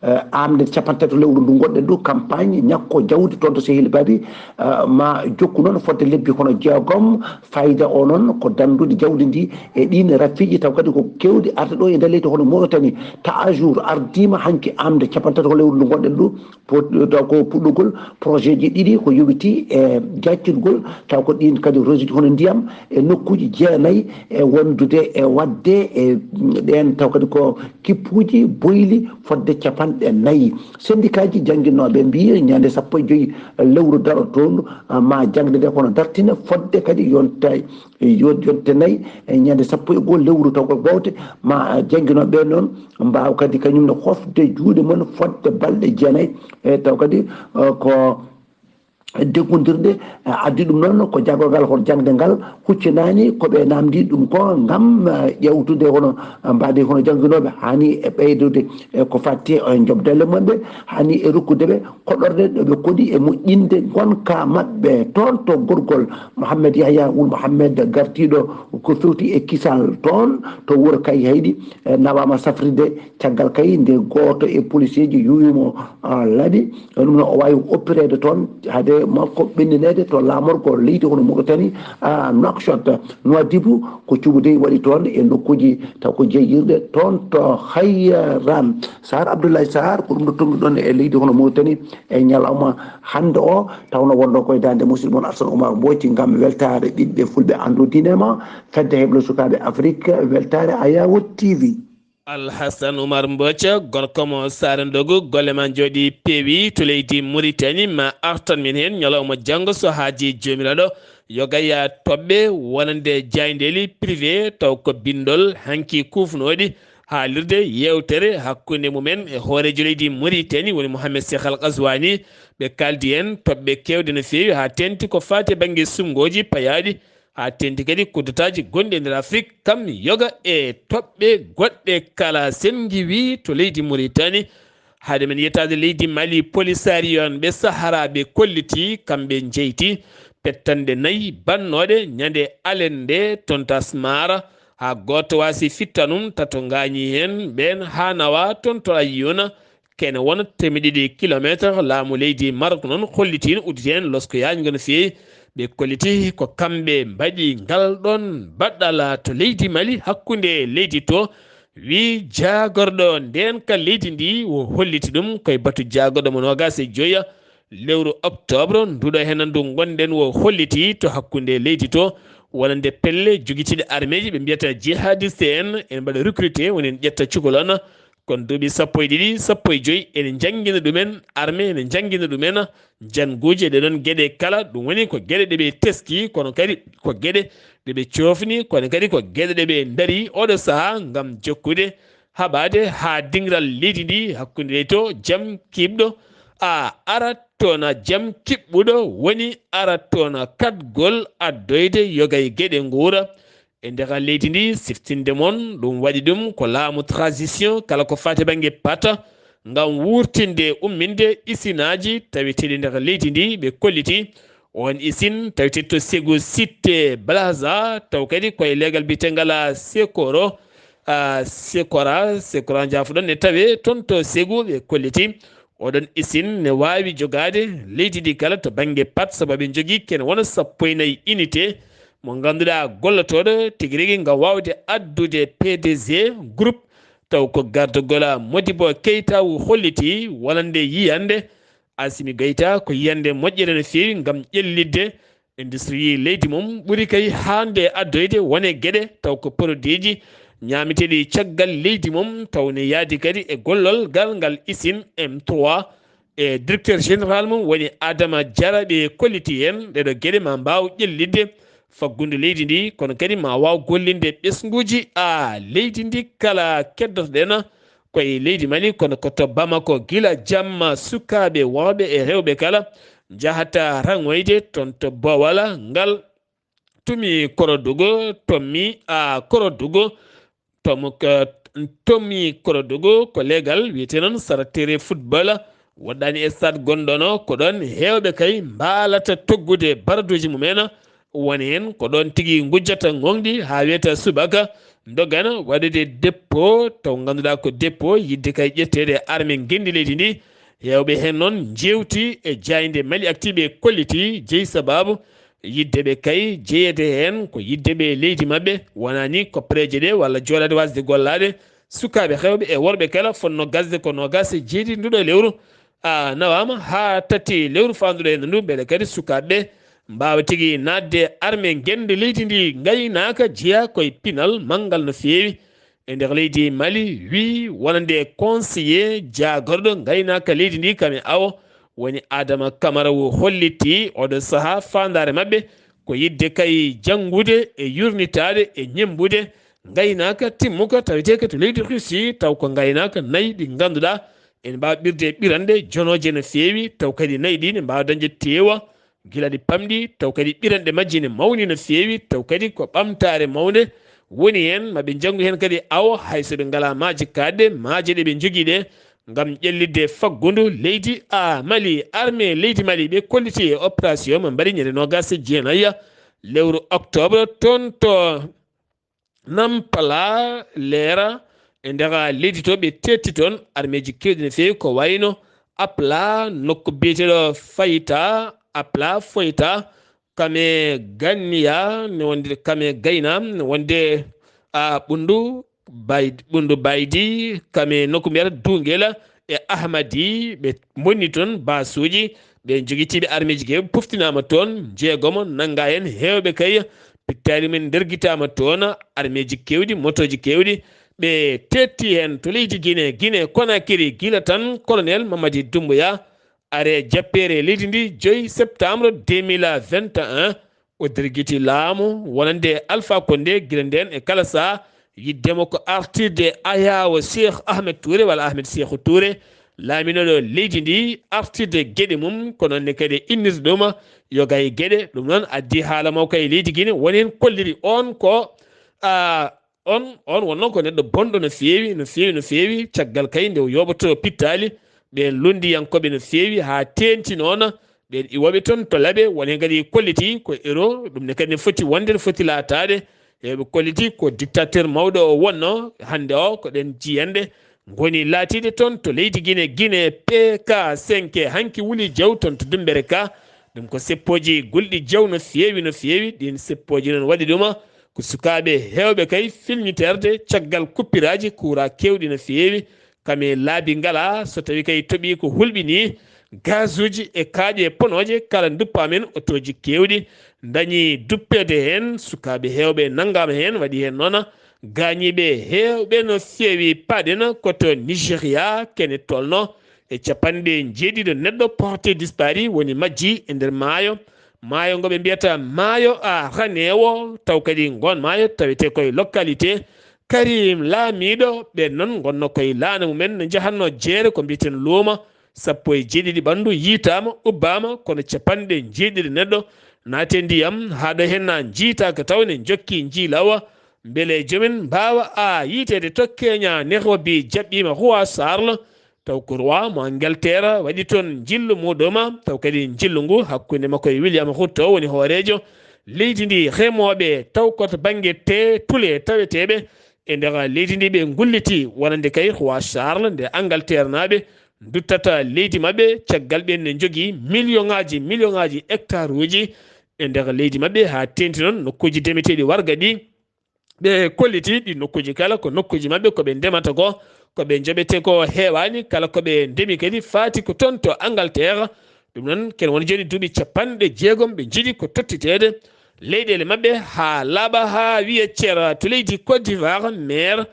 e, amde capanɗe tati lewru ndu gonɗen ndu, campagne ñakko jawdi toon to Sehil Babi, e, ma jokku noon fodde lebbi hono jeegom. Fayida o noon ko danndude jawdi ndi e ɗin rafiiji, taw kadi ko kewɗi arde ɗo e nder leydi hono Mauritanie. Ta à jour ardima hanki amde capanɗe tati ko lewru ndu gonɗen ndu, pot-, taw ko puɗɗugol projet ji ɗiɗi ko yowiti e jaccingol, taw ko ɗin kadi réseau ji hono ndiyam e nokkuji jeenayi e wondude e wadde e ɗen, taw kadi ko kippuji boyli fodde capanɗe nayi. Syndicat ji jannginooɓe mbi ñande sappo e joyi lewru darotondu, ah, ma jangde nde kono dartine fodde kadi yonta, yon-, yonte nayi e ñande sappo e goho lewru taw ko bowte ma, ah, jannginooɓe noon mbawa kadi kañum ne hofde juuɗe mum fodde balɗe jeenayi. E taw kadi, ah, ko deggondirde, eh, addi ɗum noon ko jaagorgal hono jaŋde ngal huccinani ko ɓe namdi ɗum ko ngam, eh, ƴewtude hono, eh, mbaadi hono jannginooɓe hani e ɓeydude, eh, ko fatti e joɓdelle mumen ɓe, hani e rokkude ɓe koɗorɗe ɗo ɓe koɗi e moƴƴinde ngonka maɓɓe toon to gorgol. Mohammed Yahya Wul Mohammed gartiiɗo ko fewti e kisal toon to wuro Kay Hayɗi, eh, nawama safride. Caggal kay nde gooto e policeeji yuwi mo, ah, laaɓi, ɗum noon o waawi oppireede toon, hade makko ɓennineede to laamorgo leydi hono Mauritanie, ah, Nouakchott. Nouadhibou ko cuɓodey waɗi toon e nokkuuji taw ko jeeyirɗe toon to Hayran. Sahar Abdoulaye Sahar, ko ɗum ɗo tonngirɗon e leydi hono Mauritanie e ñalawma hannde o, tawno wonɗon koye daande musidɗo mon Arsane Oumar Mboyti ngam weltaare ɓiɓɓe fulɓe anndu diine ma, fedde heɓlo sukaaɓe Afrique, weltaare Ayawo T V. Alhasan Oumar Mbooca, gorko mo Saare Ndogu, golle ma njooɗi peewi to leydi Mauritanie, ma artan min heen ñalawma janngo so haaji Joomiraaɗo. Yoga ya toɓɓe wonande jaayndeeli privé taw ko binndol hanki kuufnooɗi haalirde yeewtere hakkunde mumen e hooreejo leydi Mauritanie woni Mohamed Cheikh Al Ghazouani. Ɓe kaaldi heen toɓɓe keewɗe no feewi haa teeŋti ko faati e bannge suɓngooji payaaɗi Haa teeŋti kadi kuddetaaji gonɗi e nder Afrik, kam yoga e toɓɓe goɗɗe kala senngiwi to leydi Muritani. Haade men yettaade leydi Mali, Polisario en ɓe Sahara ɓe kolliti, kamɓe njeyti pettanɗe nayi bannooɗe ñande alende toon to Asmara, haa gooto waasi fittanum, tato ngaañi heen, ɓeen haa nawa toon to Ayyuna, kene wona teemedde ɗiɗi kilomeeter. Laamu leydi Maroc noon holliti no udditi heen losko yaajngo no feewi. Ɓe kolliti ko kamɓe mbaɗi ngal ɗoon baɗɗala to leydi Mali hakkunde leydi to. Wi jaagorɗo ndeen ka leydi ndi, o holliti ɗum koye batu jaagorɗo mo noogaas e joya lewru octobre nduɗo heen ndu ngonɗen, o holliti to hakkunde leydi to wonande pelle jogitiiɗe armeeji ɓe mbiyata jihadiste en, en mbaɗa recruté, woni en ƴetta cukol on. Kono duuɓi sappo e ɗiɗi, sappo e joyi, ene njanngina ɗumen armée, ene njanngina ɗumen jannguuji e ɗee ɗoon geɗe kala. Ɗum woni ko geɗe ɗe ɓe teski, kono kadi ko geɗe ɗe ɓe coofni, kono kadi ko geɗe ɗe ɓe ndari oɗo sahaa ngam jokkude haɓaade haa dingiral leydi ndi hakkunde to jam kiɓɗo a arat toon, jam kiɓɓuɗo woni arat toon kaɗgol addoyde yoga e geɗe nguura e nder leydi ndi. Siftinde mon, ɗum waɗi ɗum ko laamu transition, kala ko faati bannge pata, ngam wurtinde, umminde isinaaji taweteeɗi nder leydi ndi. Ɓe kolliti oon isin taweteeɗo to Ségou Cité Blaza, taw kadi koye leegal biyeteengal Sekoro, a, Sekora, Sekora njaafuɗon ne tawe toon to Ségou. Ɓe kolliti oɗon isin ne waawi jogaade leydi ndi kala to bannge pat, sabu ɓe njogii kene wona sappo e nayi unité mo ngannduɗaa gollotooɗo tigi rigi ngam waawde addude P D G groupe, taw ko gardagol Modibo Keita o holliti wonande yiyannde Assimi Goïta ko yiyannde moƴƴere no feewi ngam ƴellitde industrie leydi mum, ɓuri kay hannde addoyde wone geɗe taw ko produitji ñaameteeɗi caggal leydi mum, taw ne yaadi kadi e gollol gal ngal isin M trois. E directeur général mum woni Adama Jara, ɓe kolliti heen ɗeɗo geɗe ma mbaaw ƴellitde faggundu leydi ndi, kono kadi ma waaw gollinde ɓesnguuji a leydi ndi kala keddotoɗen koye leydi Mali, kono ko to Bamako gila jamma sukaaɓe worɓe e rewɓe kala njahata raŋoyde toon to Bowala ngal Tumi Korodugu, Tommi a Korodugu, Tomu, eh, Tommi Korodugu ko leegal wiyetee noon sara terrain football, woɗɗaani e stade gonɗono, ko ɗoon heewɓe kay mbaalata toggude baraduuji mumen, woni heen ko ɗoon tigi ngujjata ngoŋɗi haa wiyata subaka, ndogana waɗude dépôt, taw ngannduɗaa ko dépôt yiɗde kay ƴetteede arme ngenndi leydi ndi. Heewɓe heen noon njeewti e jaaynde Mali Actu, ɓe kolliti jeyi sabaabu yiɗde ɓe kay jeyeede heen ko yiɗde ɓe leydi maɓɓe, wonaa ni ko pereeje ɗe walla jooɗaade waasde gollaade. Sukaaɓe heewɓe e worɓe kala fotnoo gasde ko noogaas e jeeɗiɗi nduɗo lewru a nawaama haa tati lewru faanduɗo heen ndu, mbele kadi sukaaɓe ɓe mbaawa tigi naatde arme ngenndi leydi ndi. Ngaynaaka jeyaa koye pinal manngal no feewi e nder leydi Mali, wi wonande conseiller jaagorɗo ngaynaaka leydi ndi kam e awo woni Adama Kamara o holliti oɗo sahaa faandaare maɓɓe ko yiɗde kay janngude e yurnitaade e ñemmbude ngaynaaka timmuka taweteeka to leydi Russie, taw ko ngaynaaka nayi ɗi ngannduɗaa ene mbaawa ɓirde ɓiranɗe jonooje no feewi, taw kadi nayi ɗi ne mbaawa dañde teewa gila ɗi pamɗi, taw kadi ɓiranɗe majji ne mawni no feewi, taw kadi ko ɓamtaare mawnde woni heen. Ma ɓe njanngu heen kadi awo, hay so ɓe ngalaa maaje kaaɗɗe, maaje ɗe ɓe njogii ɗe ngam ƴellitde faggundu leydi a Mali. Armée leydi Mali ɓe kolliti e opération mo mbaɗi ñande noogaas e jeenayi lewru octobre toon to Nampala Leera e nder leydi to, ɓe teetti toon armeeji keewɗi no feewi, ko wayno Apla, nokku biyeteeɗo Fayta, Apla Foyta, Kame Ganniya, ne wonde Kame Gayna, ne wonde a Ɓunndu Bay-, Ɓunndu Baydi, Kame nokku mbiyata Duungela e Ahmadi, ɓe mbonni toon baasuuji, ɓe njogitiiɓe armeeji keewɗi poftinaama toon, jeegomo nanngaa heen, heewɓe kay pittaali men ndergitaama toon, armeeji keewɗi, motooji keewɗi, ɓe teetti heen to leydi Gine, Gine Konakiri, gila tan Colonel Mamadi Doumbouya are jappeere leydi ndi joyi septembre deux mille vingt et un, o dergiti laamu wonande Alpha Condé, gila ndeen e kala sahaa yiɗde mo ko artirde ayaawo Cheikh Ahmed Touré walla Ahmed Cheikhou Touré, laaminoɗo leydi ndi artirde geɗe mum, ko noon ne kadi innirde ɗum yoga e geɗe. Ɗum noon addi haala makko e leydi Guinée, woni heen kolliri on ko, a, on, on wonnoo ko neɗɗo bonɗo no feewi, no feewi, no feewi. Caggal kay nde o yooɓotoo pittaali, ɓeen lunndiyankooɓe no feewi, haa teeŋti noon ɓeen iwooɓe toon to Labe, woni heen kadi kolliti ko euro, ɗum ne kadi ne foti wonde, ne foti laataade. Eɓe kolliti ko dictateur mawɗo o wonnoo, hannde o ko ɗeen jiyanɗe ngoni laatiiɗe toon to leydi Guinée, Guinée P K cinq, hanki wuli jaw toon to Dumbere ka. Ɗum ko seppooji gulɗi jaw no feewi, no feewi. Ɗiin seppooji noon waɗi ɗuma ko sukaaɓe heewɓe kay filñiterde caggal kuppiraaji kuuraa keewɗi no feewi. Kam e laabi ngalaa, so tawii kay toɓii ko hulɓinii, gazuuji e kaaƴe ponooje kala nduppaa men, otooji keewɗi ndañii duppeede heen, sukaaɓe heewɓe nanngaama heen, waɗi heen noon gaañiiɓe heewɓe no feewi. Paaɗen ko to Nigéria kene tolno e capanɗe jeeɗiɗo neɗɗo porté disparu, woni majji e nder maayo, maayo ngo ɓe mbiyata maayo a Ranewo, taw kadi ngoon maayo tawetee koye localité Karim Laamiiɗo. Ɓeen noon ngonno koye laana mumen, no njahatno jeere ko mbiyeten luuma, sappo e jeeɗiɗi ɓanndu yiitaama, ubbaama, kono capanɗe jeeɗiɗi neɗɗo naati e ndiyam, haa ɗo heen na njiitaaka taw ne njokki njiilawa. Mbele jomen mbaawa a yiiteede to Kenya, Nairobi jaɓɓiima Roi Charles, taw ko roi mo Angleterre waɗi toon njillu muɗum, taw kadi njillu ngu hakkunde makko e William Ruto woni hooreejo leydi ndi remooɓe, taw ko to bannge te tule taweteeɓe e nder leydi ndi ɓe ngulliti, wonande kay Roi Charles nde Angleterre naaɓe nduttata leydi maɓɓe, caggal ɓeen ne njogii million ŋaaji, million ŋaaji hectare uji e nder leydi maɓɓe, haa teeŋti noon nokkuuji ndemeteeɗi warga ɗi. Ɓe kolliti ɗi nokkuuji kala ko nokkuuji maɓɓe, ko ɓe ndemata ko, ko ɓe njoɓetee ko heewaani, kala ko ɓe ndemi kadi faati ko toon to Angleterre. Ɗum noon, ken woni jooni duuɓi capanɗe jeegom ɓe njiɗi ko tottiteede leyɗeele maɓɓe haa laaɓa, haa wiya ceera to leydi Côte d'Ivoire. Maire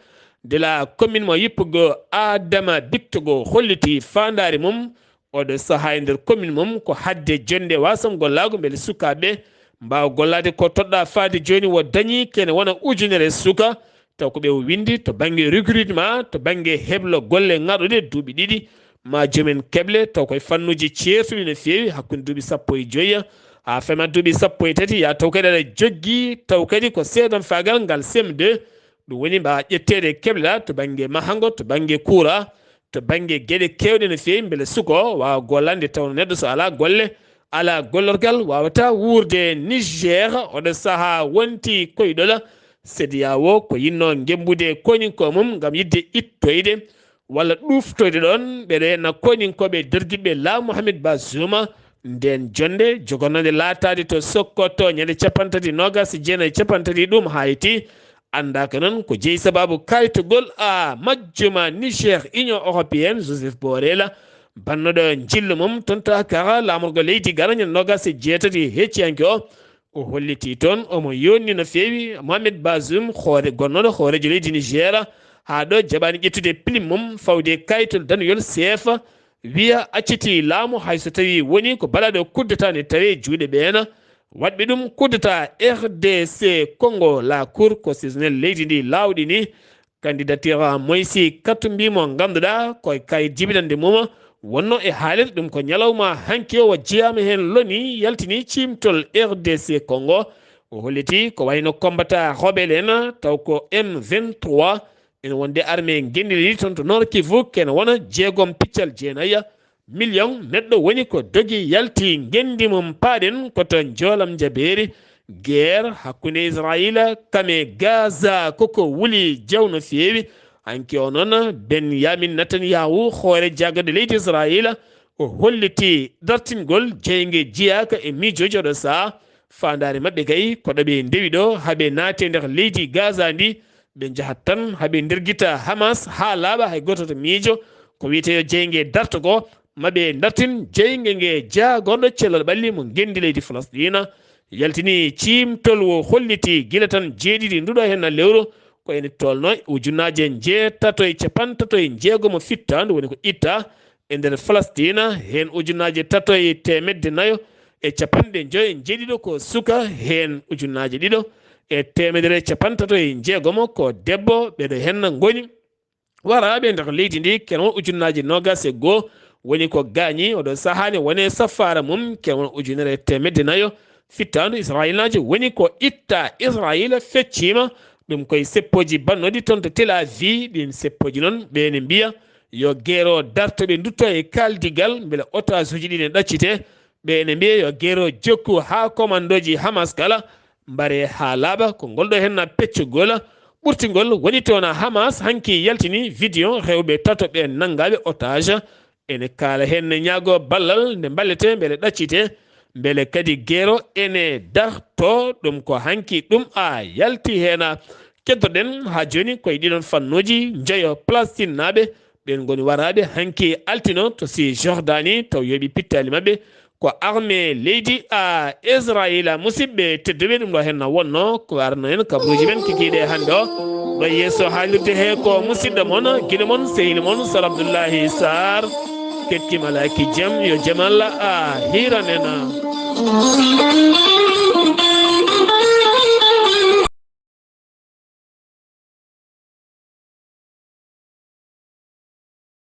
de la commune mo Yippugo, Adama Bictogo, holliti faandaare mum oɗo sahaa e nder commune mum ko haɗde jonnde wasam gollaagu mbele sukaaɓe mbaawa gollaade ko toɗɗaa faade jooni. O dañii kene wona ujunere suka, taw ko ɓe o winndi to bannge recrutement, to bannge heblo golle ŋarɗuɗe duuɓi ɗiɗi, ma jomen keble, taw koye fannuuji ceertuɗi no feewi, hakkunde duuɓi sappo e joyi haa fema duuɓi sappo e tati, yaa taw kadi aɗa joggi, taw kadi ko seedanfaagal ngal C M deux, ɗum woni mbaawa ƴetteede kebleɗaa to bannge mahango, to bannge kuuraa, to bannge geɗe keewɗe no feewi, mbele suka o waawa gollaade, nde tawnoo neɗɗo so alaa golle, alaa gollorgal, waawataa wuurde. Niger, oɗo sahaa wonti koyɗol C E D E A O, ko yinnoo ngemmbude kooñinko mum ngam yiɗde ittoyde walla ɗuuftoyde ɗoon. Ɓeɗo henna kooñinkooɓe dergiɓe laamu Mohamed Bazoum, ndeen jonnde jogonoonde laataade to Sokoto ñande capanɗe tati, noogaas e jeenayi, capanɗe tati ɗum hayti. Anndaaka noon ko jeyi sabaabu kaytugol a majjuma Niger Union Européenne, Joseph Borrell, bannoɗo njillu mum toon to Accra, laamorgo leydi Ghana, ñande noogaas e jeetati hecciyanke o. O holliti toon omo yonni no feewi Mohamed Bazoum, hoore, gonnooɗo hooreejo leydi Niger, haa ɗo jaɓaani ƴettude pilim mum fawde kaytol danuyol seefa, wiya acciti laamu, hay so tawii woni ko baɗaaɗo kuddata ne tawee juuɗe ɓeena waɗɓe ɗum kuddata. R D C Congo, la Cour constitutionnelle leydi ndi laawɗini candidature Moïse Katumbi mo ngannduɗaa ko e kayit jibinannde mum wonnoo e haalirde. Ɗum ko ñalawma hanki o, o jeyaama heen loni, yaltini ciimtol R D C Congo. O holliti ko wayno combattant rebelle en, taw ko M vingt-trois, ene wonde armée ngenndi leydi toon to Nord Kivu, kene wona jeegom piccal jeenayi million neɗɗo woni ko dogi yalti ngenndi mum. Paaɗen ko to njoolam jabeeri, guerre hakkunde Israayiila kam e Gaza koko wuli jaw no feewi. Hanki o noon, Benyamin Netanyahu, hoore jaggaɗo leydi Israayiila, o holliti dartingol jeynge jeyaaka e miijooji oɗo sahaa. Faandaare maɓɓe kay ko ɗo ɓe ndewi ɗo, haa ɓe naate nder leydi Gaza ndi, ɓe njahat tan haa ɓe ndergita Hamas haa laaɓa, hay gooto to miijo. Ko wiyetee yo jeynge darto ko, ma ɓe dartin jeynge nge jaagorɗo cellal ɓalli mo ngenndi leydi Falasɗiina. Yaltini ciimtol o holliti gila tan jeeɗiɗi nduɗo heen lewru, ko ene tolno ujunnaaje njeetato e capantato e jeegom fittaandu woni ko itta e nder Falasɗiina, heen ujunnaaje tato e teemedde nayo e capanɗe njoyo e jeeɗiɗo ko suka, heen ujunnaaje ɗiɗo e teemedere e capantato e jeegom ko debbo. Ɓeɗo heen ngoni waraaɓe nder leydi ndi, kerwon ujunnaaji noogas e goo woni ko gaañi. Oɗo sahaa ne woni safaara mum kerwon ujunere e teemedde nayo fittaandu Israayiilnaajo woni ko itta. Israayiila fecciima ɗum koye seppooji bannooɗi toon to Tel Aviv. Ɗiin seppooji noon, ɓe ne mbiya yo geero darto, ɓe ndutto e kaaldigal mbele otaasuuji ɗi ne ɗaccite. Ɓe ne mbiya yo geero jokku haa komandooji Hamas kala mbaree haa laaɓa. Ko ngol ɗo henna peccugol ɓurtingol woni toon. Hamas hanki yaltini vidio rewɓe tato ɓe nanngaaɓe otage. Ene kaala heen ne ñaagoo ballal nde mballete mbele ɗaccite, mbele kadi geero ene darto. Ɗum ko hanki ɗum a yalti heen. Keddoɗen haa jooni koye ɗiɗon fannuuji njeyo Palestinnaaɓe. Ɓeen ngoni waraaɓe hanki altino to Cisjordanie, taw yooɓi pittaali maɓɓe ko armée leydi a Israayiila. Musidɓe tedduɓe, ɗum ɗo henna wonno ko arno en kabaruuji men kikiiɗe hannde o. Ɗo yeeso haalirde he ko musidɗo mon, giɗo mon, sehil mon, Sar Abdullahi Sarr. Kettimalaaki jam, yo jam Allah a hiiran en.